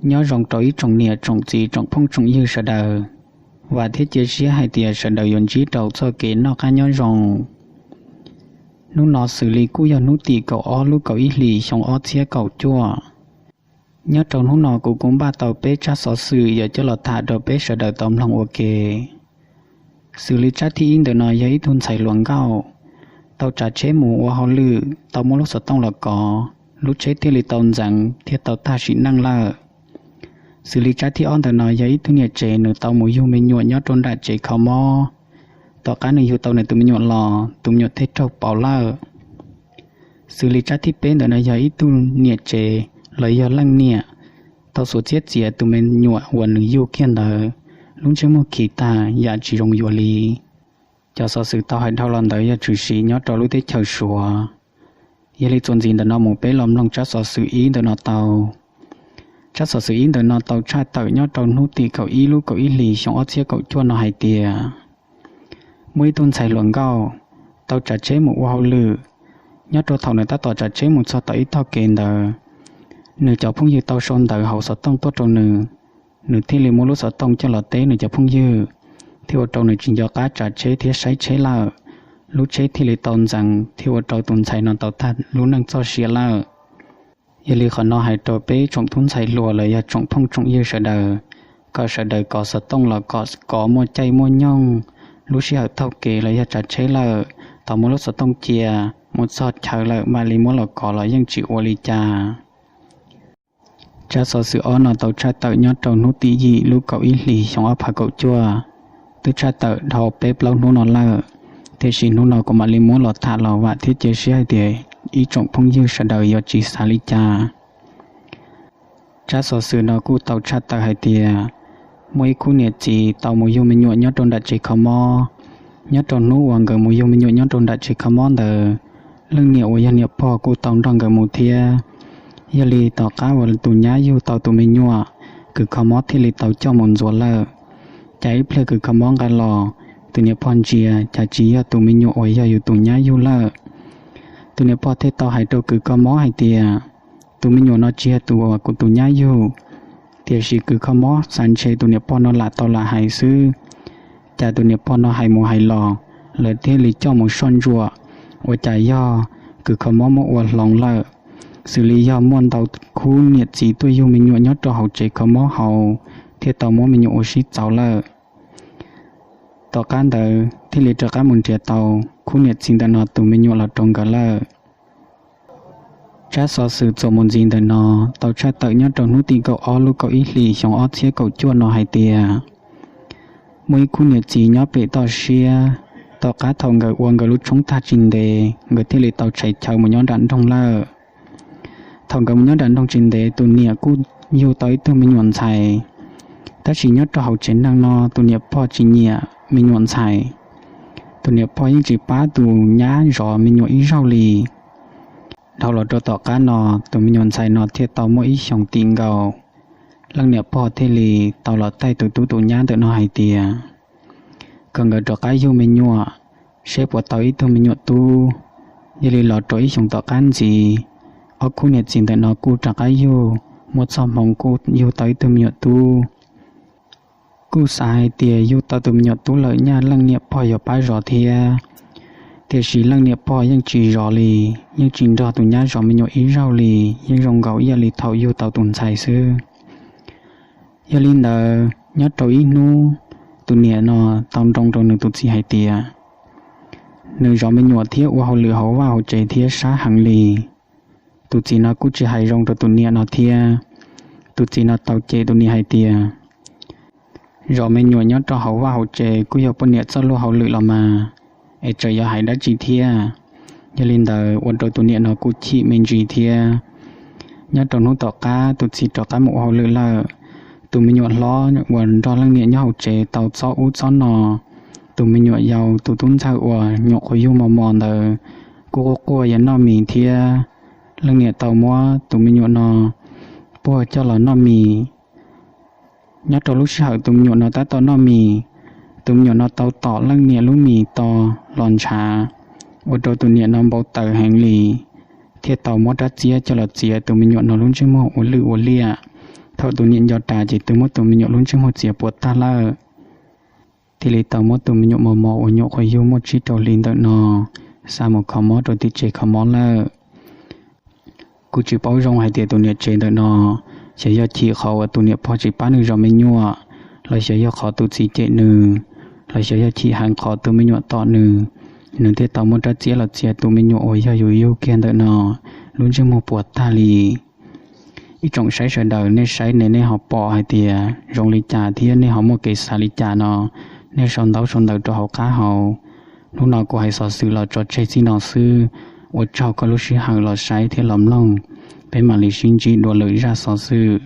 Nyob zoo rau ib tsoom niam tsoom txiv tsoom phooj tsoom ywg sawv daws. Vam thiab cia siab hais tias sawv daws yuav ntsib rau txoj kev noj qab nyob zoo. Hnub no xws li kuj yog hnub tim kaum ob lub kaum ib hlis xyoo ob txhiab kaum cuaj. Nyob rau hnub no kuv kuj npaj tau peb tsab xov xwm yuav coj los tham rau peb sawv daws tau mloog ua ke. Xws li tsab thib ib ntawm no yog ib tug ntxhais hluas nkauj tau tsav tsheb mus ua hauj lwm, tau muab lub xov tooj los kov, lub tsheb thiaj li tau ntxeev thiab tau tag sim neej lawm. Xws li tsab thib ob ntawm no yog ib tug niam tsev nws tau mus yug me nyuam nyob rau nram tsev kho mob. Tom qab nws yug tau nws tus me nyuam los, tus me nyuam thiaj raug pauv lawm. Xws li tsab thib peb ntawm no yog ib tug niam tsev los yog leej niam tau xuas txhiab txiav tus me nyuam uas nws yug kiag ntawd, lub ntsej muag khi tag yam tsis zoo yuav li. Cov xov xwm tau hais dhau los ntawd yog tshwm sim nyob rau lub teb chaws Suav. Yog li txuas ntxiv ntawm no mus peb los mloog tsab xov xwm ib ntawm no tau. Tsab xov xwm ib ntawm no tau tshaj tawm nyob rau hnub tim kaum ib lub kaum ib hlis xyoo ob txhiab kaum cuaj no hais tias muaj ib tug ntxhais hluas nkauj tau tsav tsheb mus ua hauj lwm. Nyob rau thaum nws tab tom tsav tsheb mus txog tom ib tog kev ntawd, nws cov phooj ywg tau sau ntawv hauv xov tooj tuaj rau nws, nws thiaj li muab lub xov tooj coj los teb nws cov phooj ywg, thiaj ua rau nws tsis nco qab tsav tsheb thiab saib tsheb lawm. Lub tsheb thiaj li tau ntxeev thiaj ua rau tus ntxhais no tau tag lub neej txoj sia lawm. Yog li qhov no hais rau peb tsoom tub ntxhais hluas los yog tsoom phooj tsoom ywg sawv daws, kom sawv daws kov xov tooj los kom kov muaj caij muaj nyoog, lub sij hawm taug kev los yog tsav tsheb lawm, tau muab lub xov tooj cia, mus txog chaw lawm mam li muab los kov los yeej tsis ua li cas. Tsab xov xwm ob no tau tshaj tawm nyob rau hnub tim yim lub kaum ib hlis xyoo ob phav kaum cuaj, twb tshaj tawm dhau peb plaub hnub no lawm, tiam sis hnub no kuv mam li muab los tham los vam thiab cia siab hais tias ib tsoom phooj ywg sawv daws yuav tsis xav li cas. Tsab xov xwm no kuj tau tshaj tawm hais tias muaj ib khub niam txiv tau mus yug me nyuam nyob rau nram tsev kho mob. Nyob rau hnub uas nkawd mus yug me nyuam nyob rau nram tsev kho mob ntawd, leej niam uas yog niam pog kuj tau nrog nkawd mus thiab. Yog li tom qab uas tus nyab yug tau tus me nyuam, kws kho mob thiaj li tau coj mus ntxuav lawm. Cas ib pliag kws kho mob nqa los, tus niam pog ntsia cas tsis yog tus me nyuam uas yog yus tus nyab yug lawm. Tus niam pog thiaj tau hais rau kws kho mob hais tias, tus me nyuam no tsis yog tus uas kuv tus nyab yug. Tiam sis kws kho mob xav ntshe tus niam pog no lam tau lam hais xwb, cas tus niam pog no hais mus hais los, lawv thiaj li coj mus soj ntsuam, ua cas yog kws kho mob muab ua hloov lawm. Xws li yog muaj ntau khub niam txiv tuaj yug me nyuam nyob rau hauv tsev kho mob hauv, thiaj tau muab me nyuam ua sib txaus lawm. Tom qab ntawd thiaj li rov qab mus nrhiav tau khub niam txiv ntawm no tus me nyuam los rau nkawd lawm. Tsab xov xwm txuas mus ntxiv ntawm no tau tshaj tawm nyob rau hnub tim kaum ob lub kaum ib hlis xyoo ob txhiab kaum cuaj no hais tias, muaj ib khub niam txiv nyob pem toj siab, tom qab thaum nkawd ua nkawd lub tshoob tag tsis ntev, nkawd thiaj li tau tshais chaw mus nyob nram nroog lawm. Thaum nkawd mus nyob nram nroog tsis ntev, tus niam kuj yug tau ib tug me nyuam ntxhais. Tab sis nyob rau hauv tsev neeg no, tus niam pog tsis nyiam me nyuam ntxhais. Tus niam pog yeej tsis pab tus nyab zov me nyuam ib zaug li. Dhau los rau tom qab no, tus me nyuam ntxhais no thiaj tau muaj ib xyoos tim nkaus, leej niam pog thiaj li tau los taij tus tub tus nyab ntawm no hais tias, kom nkawd rov qab yug me nyuam, seb puas tau ib tug me nyuam tub. Yog li los rau ib xyoos tom qab ntxiv, ob khub niam txiv ntawm no kuj rov qab yug, muaj txoj hmoov kuj yug tau ib tug me nyuam tub. Kuj xav hais tias yug tau tus me nyuam tub lawm nyaj leej niam pog yuav pab zov thiab. Tiam sis leej niam pog yeej tsis zov li, yeej tsis nrog tus nyab zov me nyuam ib zaug li, yeej zoo nkaus ib yam li thaum yug tau tus ntxhais xwb. Yog li ntawd, nyob rau ib hnub, tus niam no tau nroo rau nws tus txiv hais tias, nws zov me nyuam thiab ua hauj lwm hauv vaj hauv tsev thiab sab heev li. Tus txiv no kuj tsis hais zoo rau tus niam no thiab. Tus txiv no tau cem tus niam hais tias, zov me nyuam nyob rau hauv vaj hauv tsev kuj yog poj niam txoj luag hauj lwm los mas, es tseem yuav hais dab tsi thiab. Yog li ntawd ua rau tus niam no kuj chim me ntsis thiab. Nyob rau hnub tom qab tus txiv rov qab mus ua hauj lwm lawm, tus me nyuam hlob uas nrog leej niam nyob hauv tsev tau txob ub txob no, tus me nyuam yau tus tub ntxawg uas nyuam qhuav yug mos mos ntawd kuj quaj quaj yuav noj mis thiab. Leej niam tau muab tus me nyuam no puag coj los noj mis. Nyob rau lub sij hawm tus me nyuam no tab tom noj mis, tus me nyuam no tau tom leej niam lub mis to los ntshav, ua rau tus niam no npau taws heev li, thiaj tau muab rab txiab coj los txiav tus me nyuam no lub ntsej muag ua lwj ua liam, Thaum tus niam nco ras ces twb muab tus me nyuam lub ntsej muag txiav puas tag lawm, thiaj li tau muab tus me nyuam mos mos uas nyuam qhuav yug muaj tsib rau hli ntawm no xa mus kho mob rau tim tsev kho mob lawm. Kuj tsis paub zoo hais tias tus niam tsev ntawm no xyov yog chim qhov uas tus niam pog tsis pab nws zov me nyuam, los xyov yog qhov tus txiv cem nws, los xyov yog chim heev qhov tus me nyuam tom nws, nws thiaj tau muab rab txiab los txiav tus me nyuam uas yog yus yug kiag ntawm no lub ntsej muag puas tag li. Ib tsoom saib sawv daws, nej saib ne nej ho pom hais tias zoo li cas thiab nej ho muaj kev xav li cas no, nej sau ntaub sau ntawv rau hauv qab hauv. Hnub no kuv hais xov xwm los tso tseg txij no xwb. Ua tsaug koj lub sij hawm los saib thiab los mloog. Peb mam li sib ntsib dua lwm zaj xov xwm.